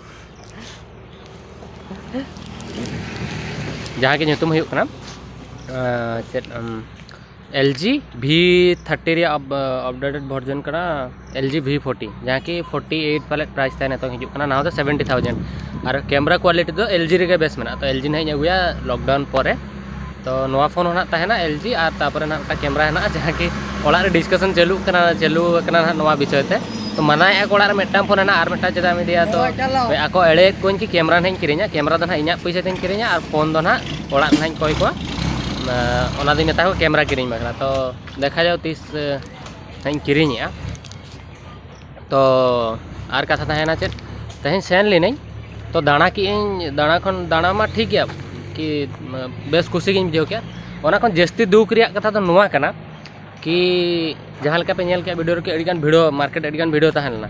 ᱡᱟᱦᱟᱸ ᱜᱮ ᱧᱩᱛᱩᱢ ᱦᱩᱭᱩᱜ ᱠᱟᱱᱟ, ᱟᱸ, ᱪᱮᱫ, ᱩᱢ, ᱮᱞ ᱡᱤ ᱵᱷᱤ ᱛᱷᱟᱨᱴᱤ ᱨᱮᱭᱟᱜ ᱟᱯ-, ᱟᱯᱰᱮᱴᱮᱰ ᱵᱷᱟᱨᱡᱚᱱ ᱠᱟᱱᱟ, ᱮᱞ ᱡᱤ ᱵᱷᱤ ᱯᱷᱳᱨᱴᱤ, ᱡᱟᱦᱟᱸ ᱠᱤ ᱯᱷᱳᱨᱴᱤ ᱮᱭᱤᱴ ᱯᱟᱞᱮᱫ ᱯᱨᱟᱭᱤᱥ ᱛᱟᱭ ᱱᱤᱛᱚᱝ ᱦᱤᱡᱩᱜ ᱠᱟᱱᱟ᱾ ᱱᱟᱣᱟ ᱫᱚ ᱥᱮᱵᱷᱮᱱᱴᱤ ᱛᱷᱟᱣᱡᱮᱱᱰ᱾ ᱟᱨ ᱠᱮᱢᱮᱨᱟ ᱠᱳᱣᱟᱞᱤᱴᱤ ᱫᱚ ᱮᱞ ᱡᱤ ᱨᱮᱜᱮ ᱵᱮᱥ ᱢᱮᱱᱟᱜᱼᱟ, ᱛᱚ ᱮᱞ ᱡᱤ ᱱᱟᱦᱟᱜ ᱤᱧ ᱟᱹᱜᱩᱭᱟ ᱞᱚᱠᱰᱟᱣᱩᱱ ᱯᱚᱨᱮ᱾ ᱛᱚ ᱱᱚᱣᱟ ᱯᱷᱳᱱ ᱦᱚᱸ ᱱᱟᱦᱟᱜ ᱛᱟᱦᱮᱱᱟ ᱮᱞ ᱡᱤ, ᱟᱨ ᱛᱟᱯᱚᱨᱮ ᱱᱟᱦᱟᱜ ᱢᱤᱫᱴᱟᱝ ᱠᱮᱢᱮᱨᱟ ᱦᱮᱱᱟᱜᱼᱟ, ᱡᱟᱦᱟᱸ ᱠᱤ ᱚᱲᱟᱜ ᱨᱮ ᱰᱤᱥᱠᱟᱥᱚᱱ ᱪᱟᱹᱞᱩᱜ ᱠᱟᱱᱟ, ᱪᱟᱹᱞᱩ ᱟᱠᱟᱱᱟ ᱱᱟᱦᱟᱜ ᱱᱚᱣᱟ ᱵᱤᱥᱚᱭ ᱛᱮ᱾ ᱛᱚ ᱢᱟᱱᱟᱭᱮᱫᱼᱟ ᱠᱚ ᱚᱲᱟᱜ ᱨᱮ ᱢᱤᱫᱴᱟᱝ ᱯᱷᱳᱱ ᱦᱮᱱᱟᱜᱼᱟ, ᱟᱨ ᱢᱤᱫᱴᱟᱝ ᱪᱮᱫᱟᱜ ᱮᱢ ᱤᱫᱤᱭᱟ? ᱛᱚ ᱦᱳᱭ, ᱪᱟᱞᱟᱣ᱾ ᱦᱳᱭ, ᱟᱠᱚ ᱮᱲᱮᱭᱮᱫ ᱠᱚᱣᱟᱧ ᱠᱤ ᱠᱮᱢᱮᱨᱟ ᱱᱟᱦᱟᱜ ᱤᱧ ᱠᱤᱨᱤᱧᱟ, ᱠᱮᱢᱮᱨᱟ ᱫᱚ ᱱᱟᱦᱟᱜ ᱤᱧᱟᱹᱜ ᱯᱚᱭᱥᱟ ᱛᱮᱧ ᱠᱤᱨᱤᱧᱟ, ᱟᱨ ᱯᱷᱳᱱ ᱫᱚ ᱱᱟᱦᱟᱜ ᱚᱲᱟᱜ ᱨᱮ ᱱᱟᱦᱟᱜ ᱤᱧ ᱠᱚᱭ ᱠᱚᱣᱟ᱾ ᱚᱱᱟ ᱫᱚᱧ ᱢᱮᱛᱟ ᱠᱚᱣᱟ ᱠᱮᱢᱮᱨᱟ ᱠᱤᱨᱤᱧ ᱵᱟᱠᱷᱨᱟ᱾ ᱛᱚ ᱫᱮᱠᱷᱟ ᱡᱟᱣ ᱛᱤᱥ, ᱮ, ᱱᱟᱦᱟᱜ ᱤᱧ ᱠᱤᱨᱤᱧᱮᱜᱼᱟ᱾ ᱛᱚ ᱟᱨ ᱠᱟᱛᱷᱟ ᱛᱟᱦᱮᱱᱟ ᱪᱮᱫ, ᱛᱮᱦᱮᱧ ᱥᱮᱱ ᱞᱤᱱᱟᱹᱧ, ᱛᱚ ᱫᱟᱬᱟ ᱠᱮᱜᱼᱟᱹᱧ, ᱫᱟᱬᱟ ᱠᱷᱚᱱ, ᱫᱟᱬᱟ ᱢᱟ ᱴᱷᱤᱠ ᱜᱮᱭᱟ, ᱠᱤ, ᱢᱟ, ᱵᱮᱥ ᱠᱩᱥᱤ ᱜᱤᱧ ᱵᱩᱡᱷᱟᱹᱣ ᱠᱮᱜᱼᱟ᱾ ᱚᱱᱟ ᱠᱷᱚᱱ ᱡᱟᱹᱥᱛᱤ ᱫᱩᱠ ᱨᱮᱭᱟᱜ ᱠᱟᱛᱷᱟ ᱫᱚ ᱱᱚᱣᱟ ᱠᱟᱱᱟ ᱠᱤ, ᱡᱟᱦᱟᱸ ᱞᱮᱠᱟ ᱯᱮ ᱧᱮᱞ ᱠᱮᱜᱼᱟ ᱵᱷᱤᱰᱤᱭᱳ ᱨᱮ, ᱠᱤ ᱟᱹᱰᱤᱜᱟᱱ ᱵᱷᱤᱲ, ᱢᱟᱨᱠᱮᱴ ᱟᱹᱰᱤᱜᱟᱱ ᱵᱷᱤᱲ ᱛᱟᱦᱮᱸ ᱞᱮᱱᱟ᱾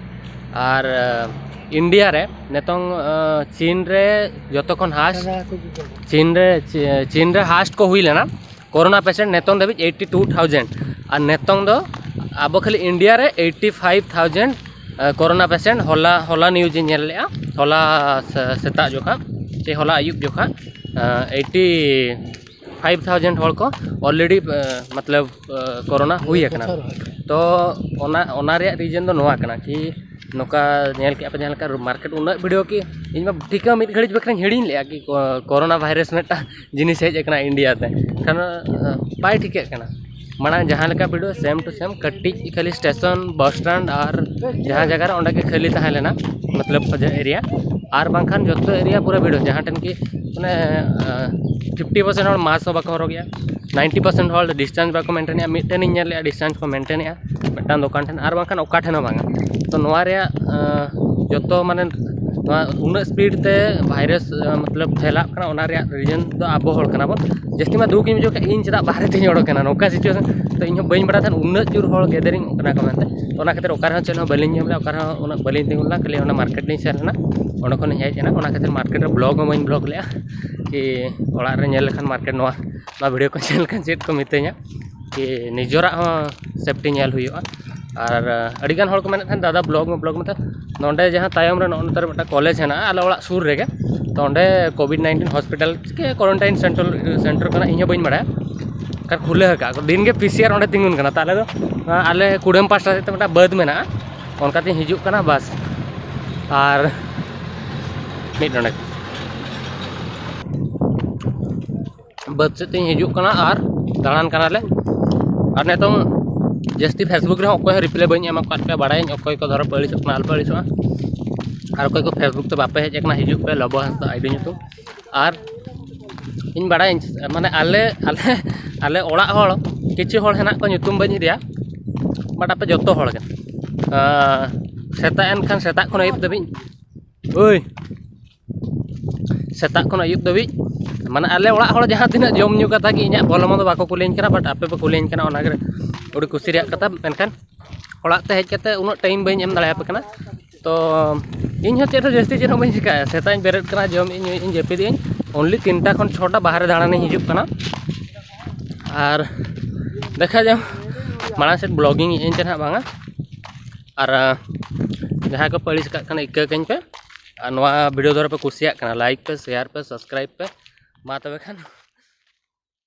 ᱟᱨ, ᱟ, ᱤᱱᱰᱤᱭᱟ ᱨᱮ ᱱᱤᱛᱚᱝ, ᱟ, ᱪᱤᱱ ᱨᱮ ᱡᱚᱛᱚ ᱠᱷᱚᱱ ᱦᱟᱥᱴ, ᱪᱤᱱ ᱨᱮ, ᱪᱤ-, ᱪᱤᱱ ᱨᱮ ᱦᱟᱥᱴ ᱠᱚ ᱦᱩᱭ ᱞᱮᱱᱟ ᱠᱳᱨᱳᱱᱟ ᱯᱮᱥᱮᱱᱴ ᱱᱤᱛᱚᱝ ᱫᱷᱟᱹᱵᱤᱡ ᱮᱭᱤᱴᱤ ᱴᱩ ᱛᱷᱟᱣᱡᱮᱱᱰ᱾ ᱟᱨ ᱱᱤᱛᱚᱝ ᱫᱚ ᱟᱵᱚ ᱠᱷᱟᱹᱞᱤ ᱤᱱᱰᱤᱭᱟ ᱨᱮ ᱮᱭᱤᱴᱤ ᱯᱷᱟᱭᱤᱵᱷ ᱛᱷᱟᱣᱡᱮᱱᱰ, ᱟ, ᱠᱳᱨᱳᱱᱟ ᱯᱮᱥᱮᱱᱴ ᱦᱚᱞᱟ, ᱦᱚᱞᱟ ᱱᱤᱭᱩᱡᱽ ᱤᱧ ᱧᱮᱞ ᱞᱮᱜᱼᱟ, ᱦᱚᱞᱟ ᱥᱮ-, ᱥᱮᱛᱟᱜ ᱡᱚᱠᱷᱟ ᱪᱮ ᱦᱚᱞᱟ ᱟᱹᱭᱩᱵ ᱡᱚᱠᱷᱟ, ᱟ, ᱮᱭᱤᱴᱤ ᱯᱷᱟᱭᱤᱵᱷ ᱛᱷᱟᱣᱡᱮᱱᱰ ᱦᱚᱲ ᱠᱚ ᱚᱞᱨᱮᱰᱤ, ᱟ, ᱢᱚᱛᱞᱚᱵ, ᱟ, ᱠᱳᱨᱳᱱᱟ ᱦᱩᱭ ᱟᱠᱟᱱᱟ᱾ ᱛᱚ ᱚᱱᱟ, ᱚᱱᱟ ᱨᱮᱭᱟᱜ ᱨᱤᱡᱮᱱ ᱫᱚ ᱱᱚᱣᱟ ᱠᱟᱱᱟ ᱠᱤ ᱱᱚᱝᱠᱟ ᱧᱮᱞ ᱠᱮᱜᱼᱟ ᱯᱮ ᱡᱟᱦᱟᱸ ᱞᱮᱠᱟ ᱢᱟᱨᱠᱮᱴ ᱩᱱᱟᱹᱜ ᱵᱷᱤᱲ ᱠᱤ ᱤᱧ ᱢᱟ ᱴᱷᱤᱠᱟᱹ ᱢᱤᱫ ᱜᱷᱟᱹᱲᱤᱡ ᱵᱟᱠᱷᱨᱟᱧ ᱦᱤᱲᱤᱧ ᱞᱮᱜᱼᱟ ᱠᱤ ᱠᱳ-, ᱠᱳᱨᱳᱱᱟ ᱵᱷᱟᱭᱨᱟᱥ ᱢᱤᱫᱴᱟᱝ ᱡᱤᱱᱤᱥ ᱦᱮᱡ ᱟᱠᱟᱱᱟ ᱤᱱᱰᱤᱭᱟ ᱛᱮ, ᱠᱷᱟᱱ, ᱟ, ᱵᱟᱭ ᱴᱷᱤᱠᱟᱹᱜ ᱠᱟᱱᱟ᱾ ᱢᱟᱲᱟᱝ ᱡᱟᱦᱟᱸ ᱞᱮᱠᱟ ᱵᱷᱤᱲᱚᱜᱼᱟ, same to same, ᱠᱟᱹᱴᱤᱡ ᱠᱷᱟᱹᱞᱤ ᱥᱴᱮᱥᱚᱱ, ᱵᱟᱥ ᱥᱴᱮᱱᱰ ᱟᱨ ᱡᱟᱦᱟᱸ ᱡᱟᱭᱜᱟ ᱨᱮ, ᱚᱸᱰᱮ ᱜᱮ ᱠᱷᱟᱹᱞᱤ ᱛᱟᱦᱮᱸ ᱞᱮᱱᱟ, ᱢᱚᱛᱞᱚᱵ ᱮᱨᱤᱭᱟ᱾ ᱟᱨ ᱵᱟᱝᱠᱷᱟᱱ ᱡᱚᱛᱚ ᱮᱨᱤᱭᱟ ᱯᱩᱨᱟᱹ ᱵᱷᱤᱲᱚᱜᱼᱟ, ᱡᱟᱦᱟᱸ ᱴᱷᱮᱱ ᱠᱤ ᱢᱟᱱᱮ ᱯᱷᱤᱯᱴᱤ ᱯᱟᱨᱥᱮᱱᱴ ᱦᱚᱲ ᱢᱟᱥᱠ ᱦᱚᱸ ᱵᱟᱠᱚ ᱦᱚᱨᱚᱜᱮᱜᱼᱟ, ᱱᱟᱭᱤᱱᱴᱤ ᱯᱟᱨᱥᱮᱱᱴ ᱦᱚᱲ ᱰᱤᱥᱴᱮᱱᱥ ᱵᱟᱠᱚ ᱢᱮᱱᱴᱮᱱᱮᱜᱼᱟ᱾ ᱢᱤᱫᱴᱮᱱᱤᱧ ᱧᱮᱞ ᱞᱮᱜᱼᱟ ᱰᱤᱥᱴᱮᱱᱥ ᱠᱚ ᱢᱮᱱᱴᱮᱱᱮᱜᱼᱟ ᱢᱤᱫᱴᱟᱝ ᱫᱚᱠᱟᱱ ᱴᱷᱮᱱ, ᱟᱨ ᱵᱟᱝᱠᱷᱟᱱ ᱚᱠᱟ ᱴᱷᱮᱱ ᱦᱚᱸ ᱵᱟᱝᱟ᱾ ᱛᱚ ᱱᱚᱣᱟ ᱨᱮᱭᱟᱜ ᱡᱚᱛᱚ ᱢᱟᱱᱮ ᱱᱚᱣᱟ ᱩᱱᱟᱹᱜ ᱥᱯᱤᱰ ᱛᱮ ᱵᱷᱟᱭᱨᱟᱥ ᱢᱚᱛᱞᱚᱵ ᱯᱷᱮᱞᱟᱜ ᱠᱟᱱᱟ, ᱚᱱᱟ ᱨᱮᱭᱟᱜ ᱨᱤᱡᱮᱱ ᱫᱚ ᱟᱵᱚ ᱦᱚᱲ ᱠᱟᱱᱟ ᱵᱚᱱ᱾ ᱡᱟᱹᱥᱛᱤ ᱢᱟ ᱫᱩᱠ ᱤᱧ ᱵᱩᱡᱷᱟᱹᱣ ᱠᱮᱫ, ᱤᱧ ᱪᱮᱫᱟᱜ ᱵᱟᱦᱨᱮ ᱛᱤᱧ ᱚᱰᱚᱠ ᱮᱱᱟ ᱱᱚᱝᱠᱟ ᱥᱤᱪᱩᱭᱮᱥᱚᱱ᱾ ᱛᱚ ᱤᱧ ᱦᱚᱸ ᱵᱟᱹᱧ ᱵᱟᱲᱟᱭ ᱛᱟᱦᱮᱸᱫ ᱩᱱᱟᱹᱜ ᱡᱳᱨ ᱦᱚᱲ ᱜᱮᱫᱟᱨᱤᱝ ᱠᱟᱱᱟ ᱠᱚ ᱢᱮᱱᱛᱮ᱾ ᱛᱚ ᱚᱱᱟ ᱠᱷᱟᱹᱛᱤᱨ ᱚᱠᱟ ᱨᱮᱦᱚᱸ ᱪᱮᱫ ᱦᱚᱸ ᱵᱟᱹᱞᱤᱧ ᱧᱟᱢ ᱞᱮᱫᱟ, ᱚᱠᱟ ᱨᱮᱦᱚᱸ ᱩᱱᱟᱹᱜ ᱵᱟᱹᱞᱤᱧ ᱛᱤᱸᱜᱩ ᱞᱮᱱᱟ, ᱠᱷᱟᱹᱞᱤ ᱚᱱᱟ ᱢᱟᱨᱠᱮᱴ ᱞᱤᱧ ᱥᱮᱱ ᱞᱮᱱᱟ᱾ ᱚᱸᱰᱮ ᱠᱷᱚᱱ ᱞᱤᱧ ᱦᱮᱡ ᱮᱱᱟ, ᱚᱱᱟ ᱠᱷᱟᱹᱛᱤᱨ ᱢᱟᱨᱠᱮᱴ ᱨᱮ ᱵᱞᱚᱜ ᱦᱚᱸ ᱵᱟᱹᱧ ᱵᱞᱚᱜ ᱞᱮᱫᱼᱟ ᱠᱤ ᱚᱲᱟᱜ ᱨᱮ ᱧᱮᱞ ᱞᱮᱠᱷᱟᱱ ᱢᱟᱨᱠᱮᱴ ᱱᱚᱣᱟ, ᱱᱚᱣᱟ ᱵᱷᱤᱰᱤᱭᱳ ᱠᱚ ᱧᱮᱞ ᱞᱮᱠᱷᱟᱱ ᱪᱮᱫ ᱠᱚ ᱢᱤᱛᱟᱹᱧᱟ ᱠᱤ ᱱᱤᱡᱮᱨᱟᱜ ᱦᱚᱸ ᱥᱮᱯᱴᱤ ᱧᱮᱞ ᱦᱩᱭᱩᱜᱼᱟ᱾ ᱟᱨ ᱟᱹᱰᱤᱜᱟᱱ ᱦᱚᱲ ᱠᱚ ᱢᱮᱱᱮᱫ ᱛᱟᱦᱮᱸᱫ, "ᱫᱟᱫᱟ ᱵᱞᱚᱜ ᱢᱮ, ᱵᱞᱚᱜ ᱢᱮ᱾" ᱛᱚ ᱱᱚᱰᱮ ᱡᱟᱦᱟᱸ ᱛᱟᱭᱚᱢ ᱨᱮ ᱱᱚᱜᱼᱚ ᱱᱚᱛᱮ ᱨᱮ ᱢᱤᱫᱴᱟᱝ ᱠᱚᱞᱮᱡᱽ ᱦᱮᱱᱟᱜᱼᱟ ᱟᱞᱮ ᱚᱲᱟᱜ ᱥᱩᱨ ᱨᱮᱜᱮ, ᱛᱚ ᱚᱸᱰᱮ ᱠᱳᱵᱷᱤᱰ ᱱᱟᱭᱤᱱᱴᱤᱱ ᱦᱚᱥᱯᱤᱴᱟᱞ ᱥᱮ ᱠᱳᱣᱟᱨᱮᱱᱴᱟᱭᱤᱱ ᱥᱮᱱᱴᱟᱨ, ᱥᱮᱱᱴᱟᱨ ᱠᱟᱱᱟ, ᱤᱧ ᱦᱚᱸ ᱵᱟᱹᱧ ᱵᱟᱲᱟᱭᱟ᱾ ᱟᱨ ᱠᱷᱩᱞᱟᱹᱣ ᱟᱠᱟᱫ ᱠᱚ, ᱫᱤᱱ ᱜᱮ ᱯᱤ ᱥᱤ ᱟᱨ ᱚᱸᱰᱮ ᱛᱤᱸᱜᱩᱱ ᱠᱟᱱᱟ᱾ ᱛᱟᱦᱚᱞᱮ ᱫᱚ ᱱᱚᱣᱟ ᱟᱞᱮ ᱠᱩᱰᱟᱹᱢ ᱯᱟᱥᱴᱟ ᱥᱮᱫ ᱛᱮ ᱢᱤᱫᱴᱟᱝ ᱵᱟᱹᱫᱽ ᱢᱮᱱᱟᱜᱼᱟ, ᱚᱱᱠᱟᱛᱤᱧ ᱦᱤᱡᱩᱜ ᱠᱟᱱᱟ ᱵᱟᱥ᱾ ᱟᱨ ᱢᱤᱫ ᱰᱚᱸᱰᱮᱠ ᱵᱟᱹᱫᱽ ᱥᱮᱫ ᱛᱤᱧ ᱦᱤᱡᱩᱜ ᱠᱟᱱᱟ ᱟᱨ ᱫᱟᱬᱟᱱ ᱠᱟᱱᱟᱞᱮ᱾ ᱟᱨ ᱱᱤᱛᱚᱝ ᱡᱟᱹᱥᱛᱤ ᱯᱷᱮᱥᱵᱩᱠ ᱨᱮᱦᱚᱸ ᱚᱠᱚᱭ ᱦᱚᱸ ᱨᱤᱯᱞᱟᱭ ᱵᱟᱹᱧ ᱮᱢᱟ ᱠᱚᱣᱟ, ᱵᱟᱲᱟᱭᱟᱹᱧ ᱚᱠᱚᱭ ᱠᱚ ᱫᱷᱚᱨᱚ ᱯᱮ ᱟᱹᱲᱤᱥᱚᱜ ᱠᱟᱱᱟ, ᱟᱞᱚᱯᱮ ᱟᱹᱲᱤᱥᱚᱜᱼᱟ᱾ ᱟᱨ ᱚᱠᱚᱭ ᱠᱚ ᱯᱷᱮᱥᱵᱩᱠ ᱛᱮ ᱵᱟᱯᱮ ᱦᱮᱡ ᱟᱠᱟᱱᱟ, ᱦᱤᱡᱩᱜ ᱯᱮ, ᱞᱚᱵᱚ ᱦᱟᱸᱥᱫᱟ ᱟᱭᱰᱤ ᱧᱩᱛᱩᱢ᱾ ᱟᱨ ᱤᱧ ᱵᱟᱲᱟᱭᱟᱹᱧ, ᱢᱟᱱᱮ ᱟᱞᱮ, ᱟᱞᱮ, ᱟᱞᱮ ᱚᱲᱟᱜ ᱦᱚᱲ ᱠᱤᱪᱷᱩ ᱦᱚᱲ ᱦᱮᱱᱟᱜ ᱠᱚᱣᱟ, ᱧᱩᱛᱩᱢ ᱵᱟᱹᱧ ᱤᱫᱤᱭᱟ, but ᱟᱯᱮ ᱡᱚᱛᱚ ᱦᱚᱲ ᱜᱮ, ᱟᱸ, ᱥᱮᱛᱟᱜ ᱮᱱᱠᱷᱟᱱ ᱥᱮᱛᱟᱜ ᱠᱷᱚᱱ ᱟᱹᱭᱩᱵ ᱫᱷᱟᱹᱵᱤᱡ, ᱳᱭ, ᱥᱮᱛᱟᱜ ᱠᱷᱚᱱ ᱟᱹᱭᱩᱵ ᱫᱷᱟᱹᱵᱤᱡ, ᱢᱟᱱᱮ ᱟᱞᱮ ᱚᱲᱟᱜ ᱦᱚᱲ ᱡᱟᱦᱟᱸ ᱛᱤᱱᱟᱹᱜ ᱡᱚᱢ ᱧᱩ ᱠᱟᱛᱷᱟ ᱜᱮ, ᱤᱧᱟᱹᱜ ᱵᱷᱚᱞᱚ ᱢᱚᱱᱫᱚ ᱵᱟᱠᱚ ᱠᱩᱞᱤᱧ ᱠᱟᱱᱟ, but ᱟᱯᱮ ᱯᱮ ᱠᱩᱞᱤᱧ ᱠᱟᱱᱟ, ᱚᱱᱟᱜᱮ ᱟᱹᱰᱤ ᱠᱩᱥᱤ ᱨᱮᱭᱟᱜ ᱠᱟᱛᱷᱟ᱾ ᱢᱮᱱᱠᱷᱟᱱ ᱚᱲᱟᱜ ᱛᱮ ᱦᱮᱡ ᱠᱟᱛᱮ ᱩᱱᱟᱹᱜ ᱴᱟᱭᱤᱢ ᱵᱟᱹᱧ ᱮᱢ ᱫᱟᱲᱮᱭᱟᱯᱮ ᱠᱟᱱᱟ᱾ ᱛᱚ ᱤᱧ ᱦᱚᱸ ᱪᱮᱫ ᱦᱚᱸ ᱡᱟᱹᱥᱛᱤ ᱪᱮᱫ ᱦᱚᱸ ᱵᱟᱹᱧ ᱪᱤᱠᱟᱹᱭᱟ, ᱥᱮᱛᱟᱜ ᱤᱧ ᱵᱮᱨᱮᱫ ᱠᱟᱱᱟ, ᱡᱚᱢᱮᱫ ᱟᱹᱧ, ᱧᱩᱭᱮᱫ ᱟᱹᱧ, ᱡᱟᱹᱯᱤᱫᱮᱫ ᱟᱹᱧ, only ᱛᱤᱱᱴᱟ ᱠᱷᱚᱱ ᱪᱷᱚᱴᱟ ᱵᱟᱦᱨᱮ ᱫᱟᱬᱟᱱᱤᱧ ᱦᱤᱡᱩᱜ ᱠᱟᱱᱟ᱾ ᱟᱨ ᱫᱮᱠᱷᱟ ᱡᱟᱣ ᱢᱟᱲᱟᱝ ᱥᱮᱫ ᱵᱞᱚᱜᱤᱝ ᱮᱫ ᱟᱹᱧ ᱪᱮ ᱱᱟᱦᱟᱜ ᱵᱟᱝᱟ᱾ ᱟᱨ ᱟᱸ, ᱡᱟᱦᱟᱸᱭ ᱠᱚ ᱯᱟᱹᱲᱤᱥ ᱠᱟᱜ ᱠᱟᱱᱟ, ᱤᱠᱟᱹ ᱠᱟᱹᱧ ᱯᱮ᱾ ᱟᱨ ᱱᱚᱣᱟ ᱵᱷᱤᱰᱤᱭᱳ ᱫᱷᱚᱨᱚ ᱯᱮ ᱠᱩᱥᱤᱭᱟᱜ ᱠᱟᱱᱟ, ᱞᱟᱭᱤᱠ ᱯᱮ, ᱥᱮᱭᱟᱨ ᱯᱮ, ᱥᱟᱵᱥᱠᱨᱟᱭᱤᱵ ᱯᱮ᱾ ᱢᱟ ᱛᱚᱵᱮ ᱠᱷᱟᱱ